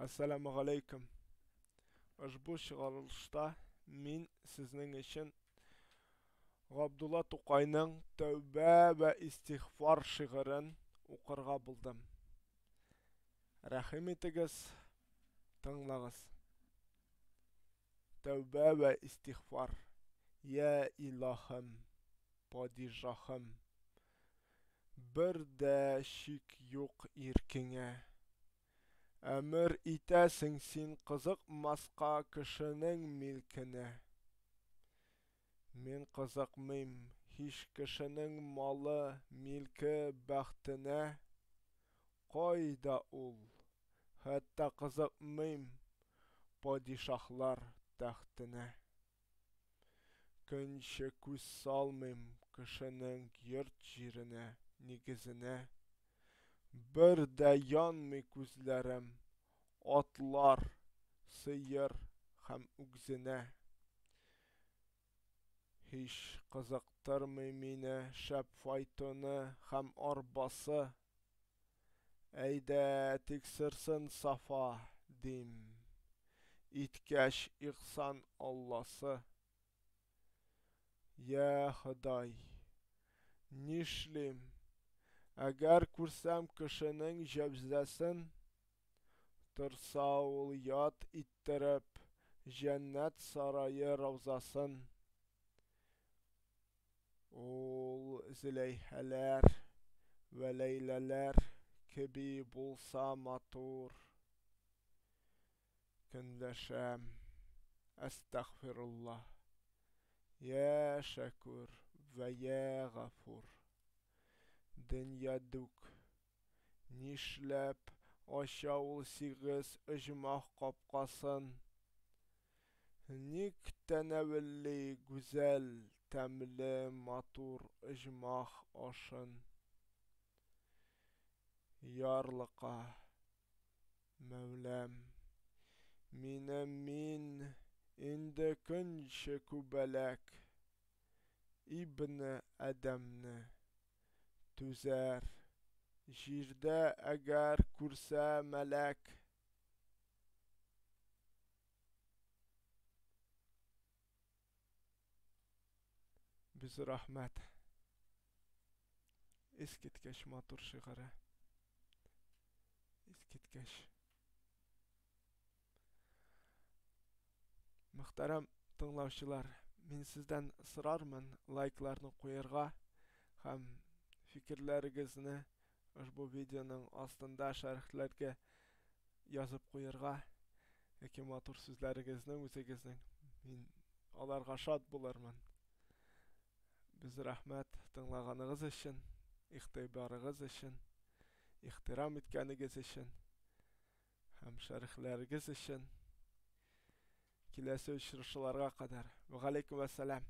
Әссәламегаләйкем! Ошбу чыгарылышта мин сезнең өчен Габдулла Тукайның Тәүбә вә истигъфар шигырен укырга булдым. Рәхим итегез, тыңлагыз. Тәүбә вә истигъфар. Йә Илаһым, падишаһым, бер дә шик юк иркеңә. Әмер итәсең син кызыкмаска кешенең милкенә. Мин кызыкмыйм һич кешенең малы, милке, бәхтенә. Кайда ул? Хәтта кызыкмыйм падишаһлар тәхтенә. Көнче күз салмыйм кешенең йорт-җиренә, нигезенә. Бер дә янмый күзләрем атлар, сыер һәм үгезенә. Һич кызыктырмый мине шәп файтоны һәм арбасы. Әйдә, тиксерсен Сафа, дим, иткәч ихсан Алласы. Йә Ходай, нишлим, әгәр күрсәм кешенең җәүзәсен, Торса ул ят иттереп җәннәт сарае раузасын. Ул Зөләйхәләр вә Ләйләләр кеби булса матур. Көнләшәм. Әстәгъфируллаһ. Йә Шәкүр вә йә Гафур. Дөнья дүк. Нишләп ача ул сигез оҗмах капкасын? Ник тәнәвелли гүзәл, тәмле, матур оҗмах ашын? Ярлыка, Мәүләм, мине мин инде көнче күбәләк, Ибне Адәмне түзәр, җирдә әгәр күрсә мәләк. Без рәхмәт. Искиткеч матур шигыре. Искиткеч. Мөхтәрәм тыңлаучылар, мин сездән сорармын лайкларны куярга һәм фикерләрегезне ошбу видеоның астында шәрехләргә язып куярга яки матур сүзләрегезне үзегезнең. Мин аларга шат булырмын. Без рәхмәт тыңлаганыгыз өчен, игътибарыгыз өчен, ихтирам иткәнегез өчен һәм шәрехләрегез өчен. Киләсе очрашуларга кадәр. Вәгаләйкүм вәссәлам.